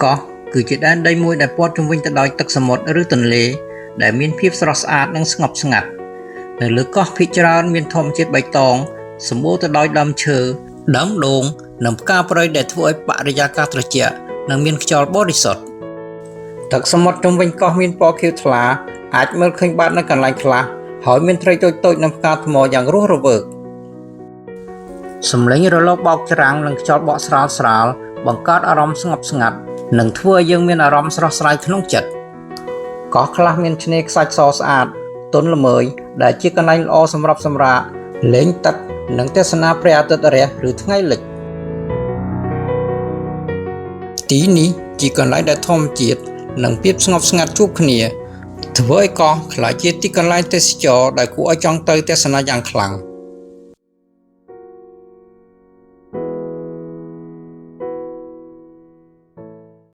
កោះគឺជាដែនដីមួយដែលព័ទ្ធជុំវិញទៅដោយទឹកសមុទ្រឬទន្លេដែលមានភាពស្រស់ស្អាតនិងស្ងប់ស្ងាត់នៅលើកោះភាគច្រើនមានធម្មជាតិបៃតងសម្បូរទៅដោយដើមឈើដើមដូងនិងផ្កាព្រៃដែលធ្វើឲ្យបរិយាកាសត្រជាក់និងមានខ្យល់បរិសុទ្ធទឹកសមុទ្រជុំវិញកោះមានពណ៌ខៀវថ្លាអាចមើលឃើញបាននៅកន្លែងខ្លះហើយមានត្រីតូចៗនិងផ្កាថ្មយ៉ាងរស់រវើកសំឡេងរលកបោកច្រាំងនិងខ្យល់បក់ស្រាលស្រាលបង្កើតអារម្មណ៍ស្ងប់ស្ងាត់និងធ្វើឲ្យយើងមានអារម្មណ៍ស្រស់ស្រាយក្នុងចិត្តកោះខ្លះមានឆ្នេរខ្សាច់សស្អាតទន់ល្មើយដែលជាកន្លែងល្អសម្រាប់សម្រាកលេងទឹកនិងទស្សនាព្រះអាទិត្យរះឬថ្ងៃលិចទីនេះជាកន្លែងដែលធម្មជាតិនិងភាពស្ងប់ស្ងាត់ជួបគ្នាធ្វើឲ្យកោះក្លាយជាទីកន្លែងទេសចរណ៍ដែលគួរឲ្យចង់ទៅទស្សនាយ៉ាងខ្លាំង។